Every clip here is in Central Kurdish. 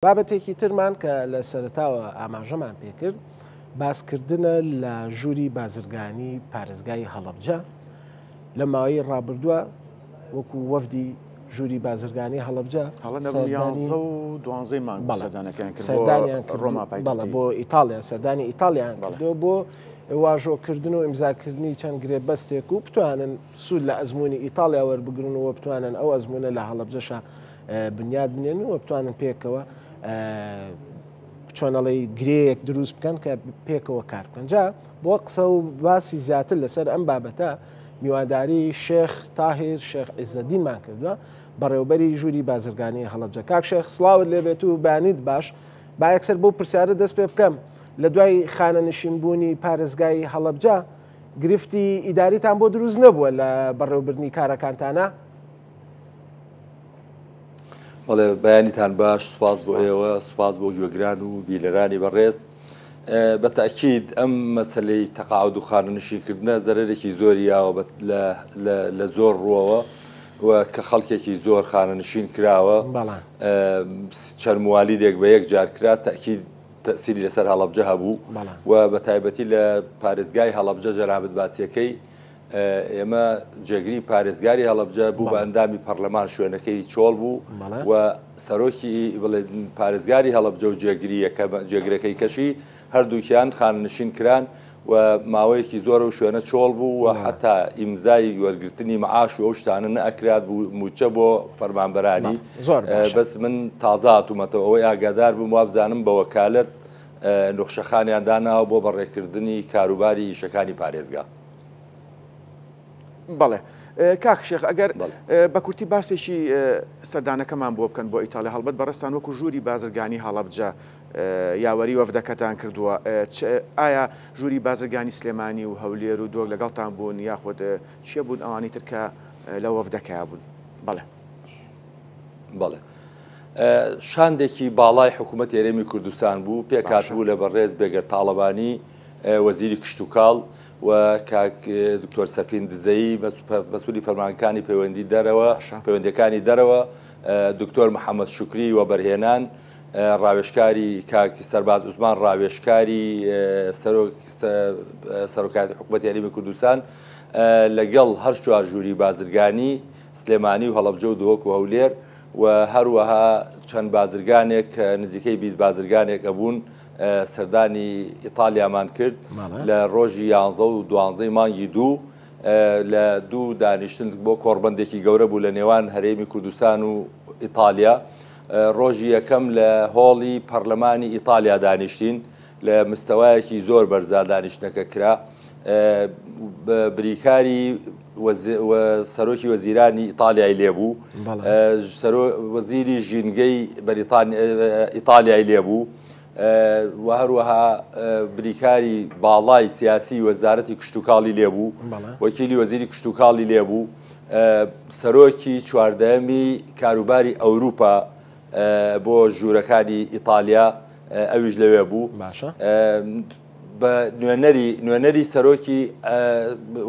بابەتێکی ترمان کە لە سەرەتاوە ئاماژەمان پێکرد باسکردنە لە ژووری بازرگانی پارێزگای هەڵەبجە لە ماوەی ڕابردووە وەکو وەفدی ژووری بازرگانی هەڵەبجە سەردانیان بەڵێ بۆ ئیتاڵیا سەردانی ئیتاڵیان کردو بۆ واژۆکردن و ئیمزاکردنی چەند گرێبەستێک و بتوانن سوود لە ئەزمموی ئیتاڵیا وەربگرن و بتوانن ئەو ئەزمونە لە هەڵەبجەشە بنیاد بنێن و بتوانن پێکەوە چۆنەڵی گرەیەک دروست بکەن کە پێکەوە کار بکەن. جا بۆ قسە و باسی زیاتر لەسەر ئەم بابەتە میوانداری شێخ تاهیر شێخ عیزەدینمان کردووە، بەڕێوبەری ژووری بازرگانی هەڵەبجە. کاک شێخ سڵاوت لێبێت و بەیانیت باش. با یەکسەر بەو پرسیارە دەست پێ بکەم، لە دوای خانەنشینبوونی پارێزگای هەڵەبجە گرفتی ئیداریتان بۆ دروست نەبووە لە بەڕێوەبردنی کارەکانتانە؟ بەڵێ بەیانیتان باش، سوپاس بۆ ئێوە، سوپاس بۆ گوێگران و بینەرانی بەڕێز. بە تەئکید ئەم مەسەلەی تەقاعود و خانەنشینکردنە زەرەرێکی زۆری یاوە لە زۆر ڕووەوە و کە خەڵکێکی زۆر خانەنشین کراوە، چەند موالیدێک بە یەک جار کرا، تەئکید تەئسیری لەسەر هەڵەبجە هەبوو و بە تایبەتی لە پارێزگای هەڵەبجە جەنابت باسیەکەی ئێمە جێگری پارێزگاری هەڵەبجە بوو بە ئەندامی پەرلەمان شوێنەکەی چۆڵ بوو و سەرۆکی بڵێ پارێزگاری هەڵەبجە و جێگری جێگرەکەی کەشی هەردووکیان خانەنشین کران و ماوەیەکی زۆرە و شوێنە چۆڵ بوو و حتا ئیمزای وەرگرتنی معاش و ئەو شتانە نەئەکرات بوو موچە بۆ فەرمانبەرانی زۆر بەس من تازە هاتوومەتەوە ئەوەی ئاگادار بووم وابزانم بە وەکالەت نوخشەخانیان داناوە بۆ بەڕێکردنی کاروباری ئیشەکانی پارێزگا. بەڵێ کاک شێخ ئەگەر بە کورتی باسێکی سەردانەکەمان بۆ بکەن بۆ ئیتاڵیا، هەڵبەت بەڕێزتان وەکو ژووری بازرگانی هەڵەبجە یاوەری وەفدەکەتان کردووە، ئایا ژووری بازرگانی سلێمانی و هەولێر و دۆک لەگەڵتان بوون یاخود کێ بوون ئەوانی تر کە لە وەفدەکەیا بوون؟ بەڵێ. بەڵێ. شاندێکی باڵای حکوومەتی هەرێمی کوردستان بوو، پێکهاتبوو لە بەڕێز بێگەر تاڵەبانی، وەزیری کشتوکاڵ و کاک دکتۆر سەفین دزەیی مەسئولی فەرمانگەکانی پەیوەندی دەرەوە پەیوەندیەکانی دەرەوە دکتۆر محەممەد شوکری وەبەرهێنان ڕاوێژکاری کاک سەرباز عوسمان ڕاوێژکاری سەرۆک سەرۆکایەتی حکوومەتی هەرێمی کوردستان لەگەڵ هەر چوار ژووری بازرگانی سلێمانی و هەڵەبجە و دهۆک و هەولێر و هەروەها چەند بازرگانێک کە نزیکەی 20 بازرگانێک ئەبوون سەردانی ئیتالیامان کرد لە ڕۆژی یانزە و دوانزەی مانگی دوو لە دوو دانیشتن بۆ کۆڕبەندێکی گەورە بوو لە نێوان هەرێمی کوردستان و ئیتالیا. ڕۆژی یەکەم لە هۆڵی پەرلەمانی ئیتالیا دانیشتین، لە مستەوایەکی زۆر بەرزا دانیشتنەکە کرا. بریکاری سەرۆکی وەزیرانی ئیتالیای لێبوو، وەزیری ژینگەی ئیتالیای لێبوو و هەروەها بریکاری باڵای سیاسی وەزارەتی کشتوکاڵی لێبوو، وەکیلی وەزیری کشتوکاڵی لێبوو، سەرۆکی چواردەمی کاروباری ئەوروپا بۆ ژوورەکانی ئیتالیا ئەویش لەوێ بوو. بە نوێنەری نوێنەری سەرۆکی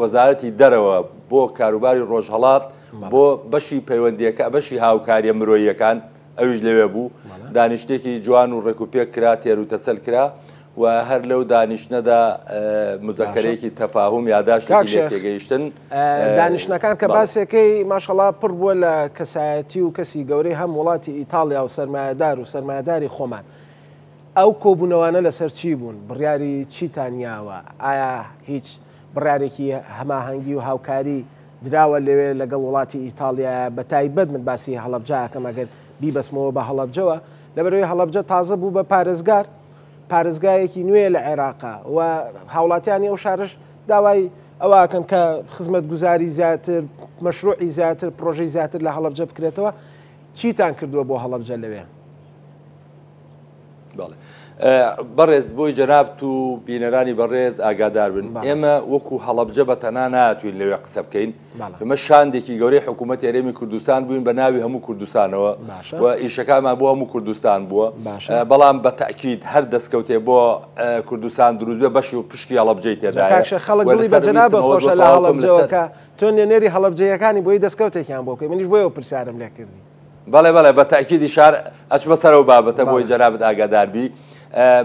وەزارەتی دەرەوە بۆ کاروباری ڕۆژهەڵات بۆ بەشی پەیوەندیەکە بەشی هاوکاریە مرۆییەکان ئەویش لەوێ بوو. دانیشتێکی جوان و ڕێک و پێک کرا، تێر و تەسەل کرا و هەر لەو دانیشتنەدا مزەکەرەیەکی تەفاهوم یاداشتێکی لێک تێگەیشتن. دانیشتنەکان کە باسێکەی ماشەڵا پڕ بووە لە کەسایەتی و کەسی گەورەی هەم وڵاتی ئیتاڵیا و سەرمایەدار و سەرمایەداری خۆمان. ئەو کۆبوونەوانە لەسەر چی بوون؟ بڕیاری چیتان یاوە؟ ئایا هیچ بڕیارێکی هەماهەنگی و هاوکاری دراوە لەوێ لەگەڵ وڵاتی ئیتاڵیایە؟ بەتایبەت من باسی هەڵەبجە ئەکەم ئەگەر بیبەستمەوە بە هەڵەبجەوە، لەبەرئەوەی هەڵەبجە تازە بوو بە پارێزگار، پارێزگایەکی نوێیە لە عێراقا و هاوڵاتیانی ئەو شارەش داوای ئەوە ئەکەن کە خزمەتگوزاری زیاتر، مەشروعی زیاتر، پڕۆژەی زیاتر لە هەڵەبجە بکرێتەوە. چیتان کردووە بۆ هەڵەبجە لەوێ؟ بەڵێ بەڕێز بۆی جەنابت و بینەرانی بەڕێز ئاگادار بن ئێمە وەکو هەڵەبجە بە تەنها ناتوین لەوێ قسە بکەین ئێمە شاندێکی گەورەی حکوومەت هەرێمی کوردستان بووین بە ناوی هەموو کوردستانەوە و ئیشەکانمان بۆ هەموو کوردستان بووە بەڵام بە تاکید هەر دەستکەوتێ بۆ کوردستان دروست بێ بەشی و پشکی هەڵەبجەی تێدایە خەڵک دڵی بە جەنابە خۆشە لە هەڵەبجەوە کە تۆ نوێنەری هەڵەبجەیەکانی بۆی دەستکەوتێکیان بۆ بکەی منیش بۆیەوە پرسیارم لێکردی. بەڵێ بەڵێ بە تەئکیدی شار ئەچمە سەر ئەو بابەتە بۆی جەنابت ئاگادار بی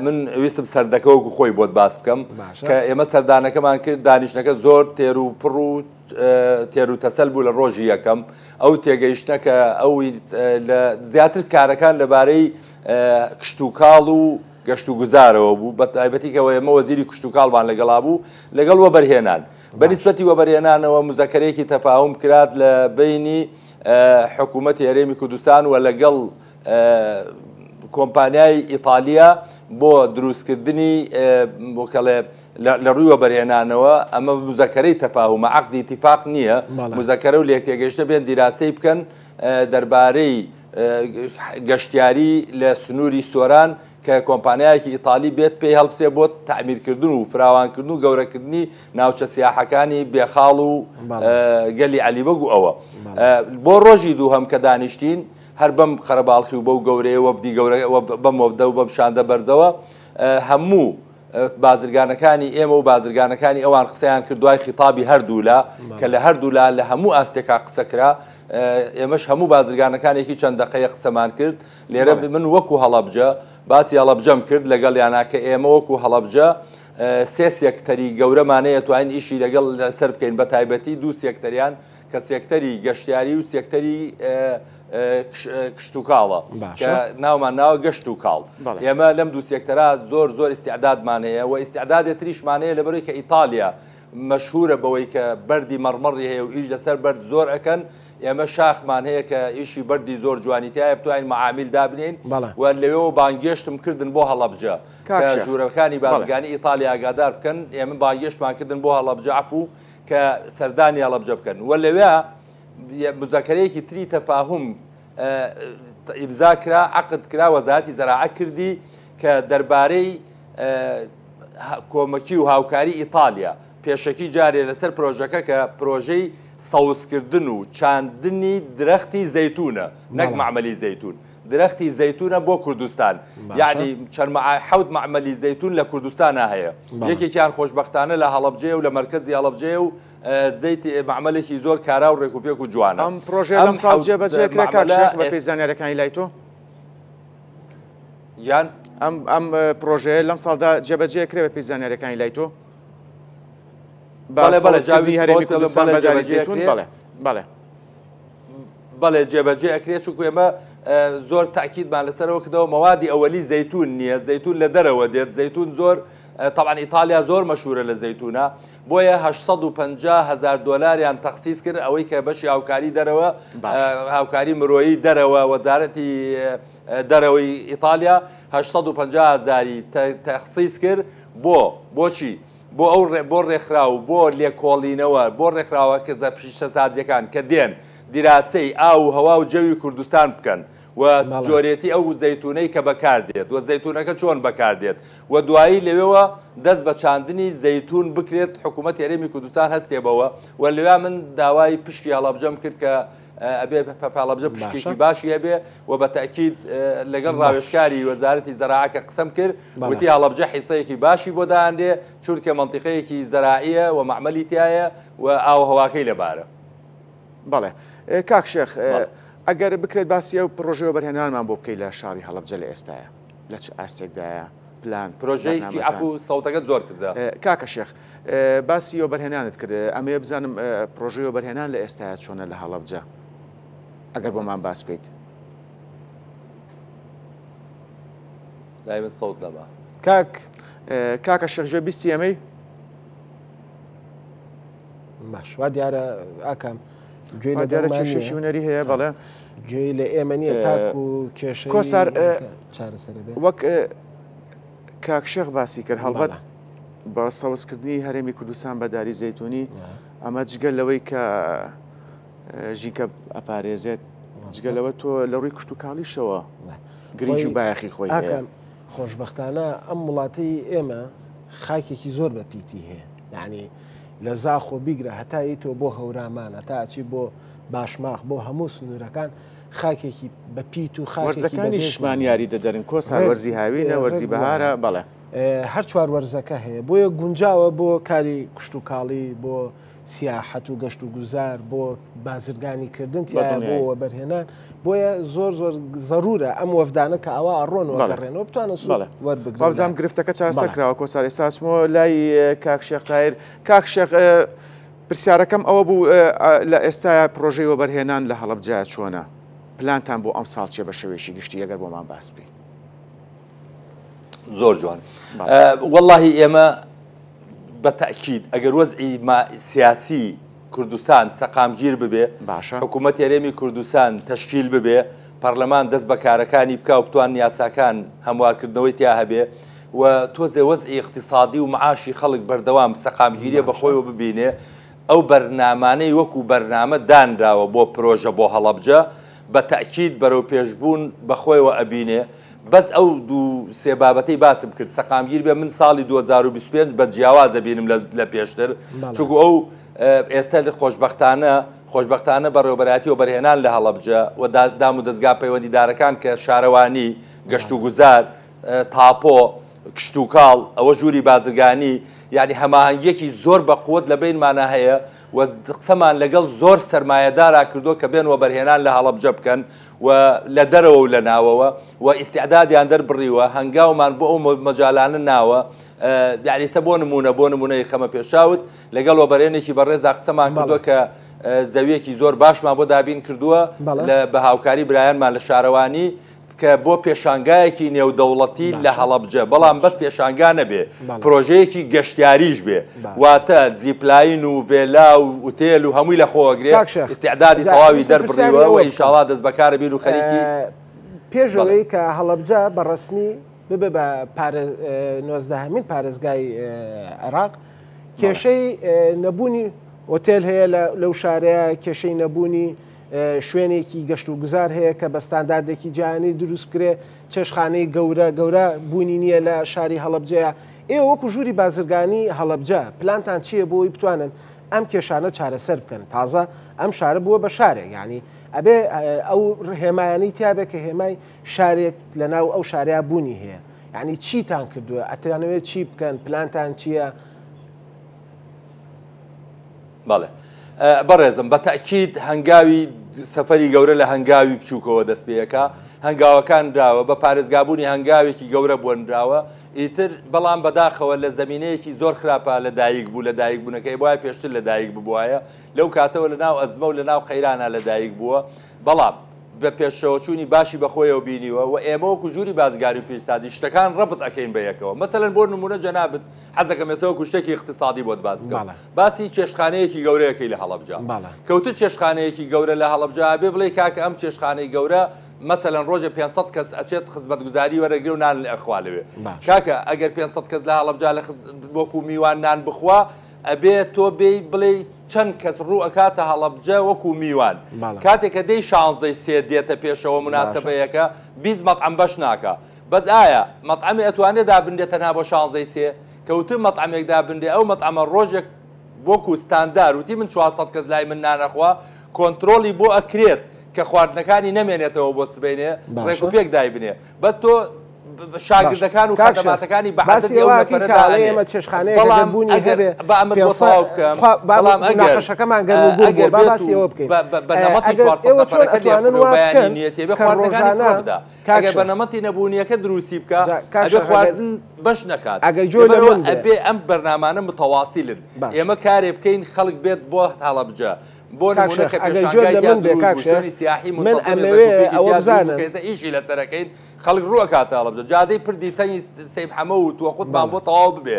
من ویستم سەردەکە وەکو خۆی بۆت باس بکەم کە ئێمە سەردانەکەمان کرد دانیشتنەکە زۆر تێر و پڕ و تێر و تەسەل بوو لە ڕۆژی یەکەم ئەو تێگەیشتە کە ئەو لە زیاتر کارەکان لەبارەی کشتوکاڵ و گەشت و گوزارەوە بوو بە تایبەتی کەەوە ئێمە وەزیری کشتوکاڵمان لەگەڵا بوو لەگەڵ وەبەرهێنان بە نیسبەتی وەبەرهێنانەوە مزەکەرەیەکی تەفاهوم کرات لە بەینی حکوومەتی هەرێمی کوردستان و لەگەڵ کۆمپانیای ئیتالیا بۆ دروستکردنی بۆکەڵێ لە ڕووی وەبەرهێنانەوە ئەمە مزەکەرەی تەفاهومە عقدی اتفاق نییە مزەکەرە و لێکتێگەیشتە بێن دیراسەی بکەن دەربارەی گەشتیاری لە سنووری سۆران کە کۆمپانیایەکی ئیتالی بێت پێی هەڵبسێ بۆ تەعمیرکردن و فراوانکردن و گەورەکردنی ناوچە سیاحەکانی بێخاڵ و گەلی عەلی بەگ و ئەوە. بۆ ڕۆژی دووهەم کە دانیشتین هەر بەم قەرەباڵخی و بەو گەورەیە وەفدی گەورە بەم وەفدە و بەم شاندە بەرزەوە هەموو بازرگانەکانی ئێمە و بازرگانەکانی ئەوان قسەیان کرد دوای خیتابی هەردوولا کە لە هەردوولا لە هەموو ئاستێکا قسە کرا ئێمەش هەموو بازرگانەکانێکی چەند دەقەیە قسەمان کرد لێرە من وەکو هەڵەبجە باسی هەڵەبجەم کرد لەگەڵیانا کە ئێمە وەکو هەڵەبجە سێ سێکتەری گەورەمان هەیە توانین ئیشی لەگەڵ لەسەر بکەین بە تایبەتی دوو سێکتەریان کە سێکتەری گەشتیاری و سێکتەری کشتوکاڵە کە ناومان ناوە گەشت و کاڵ ئێمە لەم دوو سێکتەرا زۆر زۆر ئیسیعدادمان هەیە و ئیسیعدادێ تریشمان هەیە لەبەرەوەی کە ئیتالیا مەشهورە بەوەی کە بەردی مەڕمەڕی هەیە و ئیش لەسەر بەرد زۆر ئەکەن، ئێمە شاخمان هەیە کە ئیشی بەردی زۆر جوانی تیایە بتوانین مەعامیل دابنێین و لەوێوە بانگێشتم کردن بۆ هەڵەبجە کە ژوورەکانی بازرگانی ئیتالیا ئاگادار بکەن، ئێمە بانگێشتمان کردن بۆ هەڵەبجە عەفوو کە سەردانی هەڵەبجە بکەن و لەوێ مزاکەرەیەکی تری تەفاهوم ئیمزا کرا، عەقد کرا، وەزارەتی زەراعە کردی کە دەربارەی کۆمەکی و هاوکاری ئیتالیا پێشەکی جارێ لەسەر پرۆژەکە کە پرۆژەی سەوزکردن و چاندنی درەختی زەیتونە نەک مەعمەلی زەیتون درەختی زەیتونە بۆ کوردستان یعنی چەند حەوت مەعمەلی زەیتون لە کوردستانە هەیە یەکێکیان خۆشبەختانە لە هەڵەبجەیە و لە مەرکەزی هەڵەبجەیە و زەیتی مەعمەلێکی زۆر کارا و ڕێکوپێک و جوانە ئەم پرۆژەیە لەم ساڵ جێبەجێ کرا کاک شێخ بەپێی زانیاریەکانی لای تۆ؟ گیان؟ ئەم ئەم پرۆژەیە لەم ساڵدا جێبەجێ کرێ بەپێی زانیاریەکانی لای تۆ؟ بەڵێ بەڵێ جاوی هەرێمی کوردستان بە داری زەیتون بەڵێ بەڵێ بەڵێ جێبەجێ ئەکرێت چونکو ئێمە زۆر تاکیدمان لەسەرەوە کردەوە مەوادی ئەوەلی زەیتون نییە زەیتون لە دەرەوە دێت زەیتون زۆر طبعا ئیتالیا زۆر مەشهورە لە زەیتونە بۆیە 850 هزار دۆلاریان تەخسیس کرد ئەوەی کە بەشی هاوکاری دەرەوە هاوکاری مرۆیی دەرەوە وەزارەتی دەرەوەی ئیتالیا 850 هزاری تەخسیس کرد بۆ بۆچی بۆ ئەو بۆ ڕێکخراو بۆ لێکۆڵینەوە بۆ ڕێکخراوە کزە پیشەسازیەکان کە دێن دیراسەی ئاو و هەوا و جەوی کوردستان بکەن و جۆرێتی ئەو زەیتونەی کە بەکار دێت و زەیتونەکە چۆن بەکار دێت و دوایی لەوێوە دەست بە چاندنی زەیتون بکرێت حکوومەت هەرێمی کوردستان هەستێ بەوە و لەوێ من داوای پشکی هەڵەبجەم کرد کە ئەبێ هەڵەبجە پشکێکی باشی هەبێ و بە تەئکید لەگەڵ ڕاوێژکاری وەزارەتی زەراعە کە قسەم کرد وتی هەڵەبجە حیسەیەکی باشی بۆ دانرێ چونکە مەنتیقەیەکی زەراعیە و مەعمەلی تیایە و ئاو هەواکەی لەبارە. بەڵێ کاک شێخ ئەگەر بکرێت باسی ئەو پڕۆژەی وەبەرهێنانمان بۆ بکەی لە شاری هەڵەبجە لە ئێستایا لە چ ئاستێکدایە پلان پرۆژەیەکی عەفو سەوتەکەت زۆر کزە. کاکە شێخ باسی وەبەرهێنانت کرد ئەمەوێ بزانم پڕۆژەی وەبەرهێنان لە ئێستایا چۆنە لە هەڵەبجە ئەگەر بۆمان باس بکەیت. لای من سەوت نەما. کاک. کاکە شێخ گوێ بیستی ئەمەی؟ باش وا دیارە ئاکام گوێی لە دیارە کێشێکی هونەری هەیە بەڵێ گوێی لە ئێمە نییە تاکو کێشە کۆسار چارەسەر بێ وەک کاک شێخ باسی کرد هەڵبەت بە سەوزکردنی هەرێمی کوردستان بە داری زەیتونی ئەمە جگە لەوەی کە ژینکە ئەپارێزێت جگە لەوە تۆ لە ڕووی کشتتوکاڵیشەوە گرنگی و بایەخی خۆی هەیە. خۆشبەختانە ئەم وڵاتەی ئێمە خاکێکی زۆر بە پیتی هەیە یعنی لە زاخۆ بیگرە هەتا ی تۆ بۆ هەورامان هەتا ئەچی بۆ باشماخ بۆ هەموو سنوورەکان خاکێکی بە پیت و خاکێکی وەرزەکانی بەبێژمان شمان هەیە. یاری دەدەرن کۆسار ڕێک وەرزی هاوینە وەرزی ڕێک بەهارە وایە. بەڵێ. هەر چوار وەرزەکە هەیە بۆیە گونجاوە بۆ کاری کشتوکاڵی بۆ سیاحەت و گەشت و گوزار بۆ بازرگانی کردن تیایە بۆ وەبەرهێنان بۆیە زۆر زۆر زەرورە ئەم وەفدانە کە ئەوە ئەڕۆن و ئەگەڕێنەوە بتوانن سوود وەربگرن. وابزانم گرفتەکە چارەسەر کراوە کۆسار ئێستا ئەچمەوە لای کاک شێخ تاهیر کاک شێخ پرسیارەکەم ئەوە بوو لە ئێستایا پرۆژەی وەبەرهێنان لە هەڵەبجە چۆنە پلانتان بۆ ئەمساڵ چیە بە شێوەیەکی گشتی ئەگەر بۆمان باس بکەی. زۆر جوان وەڵاهی ئێمە بە تەئکید ئەگەر وەزعی سیاسی کوردستان سەقامگیر ببێ، باشە. حکوومەتی هەرێمی کوردستان تەشکیل ببێ، پەرلەمان دەست بە کارەکانی بکا و بتوان یاساکان هەموارکردنەوەی تیا هەبێ و تۆزێ وەزعی ئیقتیسادی و معاشی خەڵک بەردەوام سەقامگیریە بە باشە. خۆیەوە ببینێ، ئەو بەرنامانەی وەکوو بەرنامە دانراوە بۆ پرۆژە بۆ هەڵەبجە بە تەئکید بەرەوپێشبوون بە خۆیەوە ئەبینێ، بەس ئەو دوو سێ بابەتەی باسم کرد سەقامگیر بێ من ساڵی 2025 بە جیاواز ئەبینم لە پێشتر چونکو ئەو ئێستا خۆشبەختانە خۆشبەختانە بەڕێوەبەرایەتی وەبەرهێنان لە هەڵەبجە و دام و دەزگا پەیوەندیدارەکان کە شارەوانی گەشت و گوزار تاپۆ کشتوکاڵ ئەوە ژووری بازرگانی یعنی هەماهەنگیەکی زۆر بە قوت لە بینمانە هەیە و قسەمان لەگەڵ زۆر سەرمایەدارا کردووە کە بێن وەبەرهێنان لە هەڵەبجە بکەن و لە دەرەوە و لە ناوەوە و ئیستعدادیان دەربڕیوە، هەنگاومان بۆ ئەو مەجالانە ناوە، یانی ئێستا بۆ نموونە بۆ نموونە ئەیخەمە پێشچاوت، لەگەڵ وەبەرهێنێکی بەڕێزدا قسەمان کردووە کە زەوییەکی زۆر باشمان بۆ دابین کردووە بە هاوکاری برایانمان لە شارەوانی، کە بۆ پێشانگایەکی نێودەوڵەتی لە هەڵەبجە، بەڵام بەس پێشانگا نەبێ، پرۆژەیەکی گەشتیاریش بێ، واتە zipline و ڤێلا و ئوتێل و هەمووی لە خۆ ئەگرێ، ئیستعدادی تەواوی دەربڕیوە و ئینشاڵا دەستبەکار بین و خەریکی. پێش ئەوەی کە هەڵەبجە بە ڕەسمی ببێ بە نۆزدەهەمین پارێزگای عێراق، کێشەی نەبوونی ئۆتێل هەیە لەو شارەیە، کێشەی نەبوونی شوێنێکی گەشت و گوزار هەیە کە بە ستانداردێکی جیهانی دروست بکرێ، چێشتخانەی گەورە گەورە بوونی نییە لە شاری هەڵەبجەیە. ئێوە وەکو ژووری بازرگانی هەڵەبجە پلانتان چییە بۆ ئەوەی بتوانن ئەم کێشانە چارەسەر بکەن؟ تازە ئەم شارە بووە بە شارێک یانی ئەبێ ئەو هێمایانەی تیابێ کە هێمای شارێک لەناو ئەو شارەیا بوونی هەیە. یانی چیتان کردووە؟ ئەتانەوێت چی بکەن؟ پلانتان چییە؟ بەڵێ بەڕێزم بە تەئکید هەنگاوی سەفەری گەورە لە هەنگاوی بچووکەوە دەست پێەکە هەنگاوەکان دراوە بە پارێزگابوونی هەنگاوێکی گەورە بۆنراوە ئیتر بەڵام بەداخەوە لە زمینەیەکی زۆر خراپە لە دایک بوو لە دایک بوونەکەی وایە پێشتر لە دایک ببوایە لەو کاتەوە لە ناو ئەزمە و لە ناو قەیرانە لە دایک بووە بەڵام بە پێشەوەچوونی باشی بەخۆیەوە بینیوە و ئێمە وەکو ژووری بازرگانی و پیشسازی شتەکان ڕەبت ئەکەین بە یەکەوە مەسەلەن بۆ نمونە جەنابت حەزەکەم ئێستا وەکو شتێکی ئیقتیسادی بۆت باس بکەم باسی چێشتخانەیەکی گەورەیەکەی لە هەڵەبجە کەوتت چێشتخانەیەکی گەورە لە هەڵەبجە ئەبێ بڵێی کاکە ئەم چێشتخانەی گەورە مەسەلەن ڕۆژێ 500 کەس ئەچێت خزمەتگوزاری وەرەگرێ و نان ئەخوا لەوێ کاکە ئەگەر 500 کەس لە هەڵەبجە لە وەکو میوان نان بخوا ئەبێ تۆ بێی بڵێی چەند کەس ڕوو ئەکاتە هەڵەبجە وەکو میوان کاتێک کە دێی شانزەی سێ دێتە پێشەوە موناسەبەیەکە 20 مەتعەم بەش ناکا بەس ئایا مەتعەمێ ئەتوانێ دابنرێ تەنها بۆ شانزەی سێ؟ کە وتم مەتعەمێک دابنرێ ئەو مەتعەمە ڕۆژێک وەکو ستاندار وتی من 400 کەس لای من نان ئەخوا کۆنترۆڵی بۆ ئەکرێت کە خواردنەکانی نەمێنێتەوە بۆ سبەینێ ڕێک و پێک دایبنێ بەس تۆ شاگردەکان و خەدەماتەکانی بە عەدەدی ئەو نەفەرە دائەنێ بەڵام ئەگەر با ئەمەت بۆ تەواو بکەم بەڵام ئەگەر ئەگەر بێت و بە نەمەتی 400 نەفەرەکە لێ بخورێ و بەیانی نیەتێ بێ خواردنەکانی تڕ بدە ئەگەر بە نەمەتی نەبوونیەکە دروستی بکە ئەبێ خواردن بەش نەکات لەبەرئەوە ئەبێ ئەم بەرنامانە متەواسیلن ئێمە کارێ بکەین خەڵک بێت بۆ هەڵەبجە بۆ نمونە کە پێشانگای تیا دروست بوو شوێنی سیاحی منتەزمی ڕێکوپێکی تیا دروست بوو کە ئێستا ئیشی لەسەر ئەکەین خەڵک ڕوو ئەکاتە هەڵەبجە جادەی پردی تەنگی سەید حەمە و توەقوتمان بۆ تەواو ببێ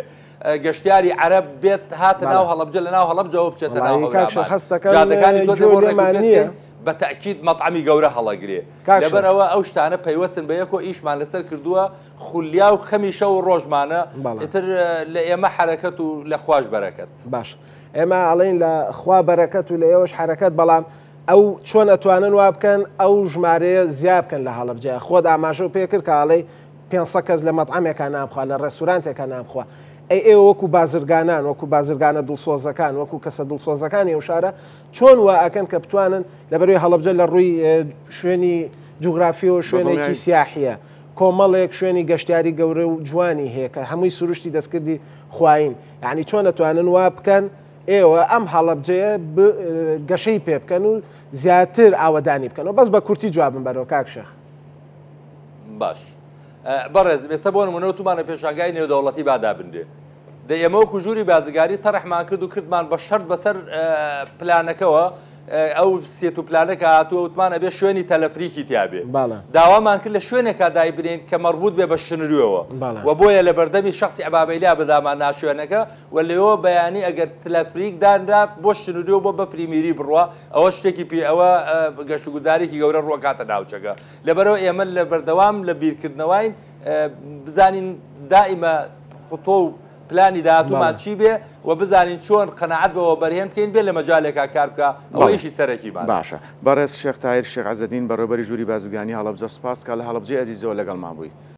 گەشتیاری عەرەب بێت هاتە ناو هەڵەبجە لە ناو هەڵەبجەوە بچێتە ناو هەورامان جادەکانی تۆزێ بۆ ڕێکوپێک بکەین بە تەئکید مەتعەمی گەورە هەڵەگرێ لەبەر ئەوە ئەو شتانە پەیوەستن بە یەکۆ ئیشمان لەسەر کردووە خولیا و خەمی شەو و ڕۆژمانە ئیتر لە ئێمە حەرەکەت و لە خواش بەرەکەت. باش ئێمە ئەڵێین لە خوا بەرەکەت و لە ئێوەش حەرەکەت بەڵام ئەو چۆن ئەتوانن وا بکەن ئەو ژمارەیە زیا بکەن لە هەڵەبجە خۆت ئاماژەو پێکرد کە ئەڵێی 500 کەس لە مەتعەمێکا نان بخوا لە ڕێستورانتێکا نان بخوا ئەی ئێوە وەکو بازرگانان وەکو بازرگانە دڵسۆزەکان وەکو کەسە دڵسۆزەکانی ئەو شارە چۆن وا ئەکەن کە بتوانن لەبەروی هەڵەبجە لە ڕووی شوێنی جوگرافیەوە شوێنێکی سیاحیە کۆمەڵێک شوێنی گەشتیاری گەورە و جوانی هەیە کە هەمووی سروشتی دەستکردی خواین یعنی چۆن ئەتوانن وا بکەن ئێوە ئەم هەڵەبجەیە گەشەی پێ بکەن و زیاتر ئاوەدانی بکەنەوە بەس بە کورتی جوابم بەرەوە کاک شێخ. باش بەڕێز ئێستا بۆ نمونە وتومانە پێشانگای نێودەوڵەتی با دابنرێ دە ئێمە وەکو ژووری بازرگانی تەرحمان کرد و کردمان بە شەرت بەسەر پلانەکەوە ئەو سێت و پلانە کە هاتووە وتمان ئەبێ شوێنی تەلەفریکی تیابێ داوامان کرد لە شوێنێکا دایبنێین کە مەربوط بێ بە شنروێوە و بۆیە لە بەردەمی شخصی عبابەیلا بدامان ناشوێنەکە و لەوێوە بەیانی ئەگەر تلەفریک دانرا بۆ شنروێ و بۆ بەفری میری بڕوا ئەوە شتێکی پێ ئەوە گەشتوگوزارێکی گەورە ڕووەکاتە ناوچەکە لەبەرئەوە ئێمە لە بەردەوام لە بیرکردنەوەین بزانین دائیمە خطۆ و پلانی داهاتوومان چی بێ و بزانین چۆن قەناعەت بە وەبەرهێن بکەین بێ لە مەجالێکا کار بکا ئەوە ئیشی سەرەکیمانە. باشە بەڕێز شێخ تاهیر شێخ عزەدین بەڕێوبەری ژووری بازرگانی هەڵەبجە سوپاس کە لە هەڵەبجەی ئەزیزەوە لەگەڵمان بووی.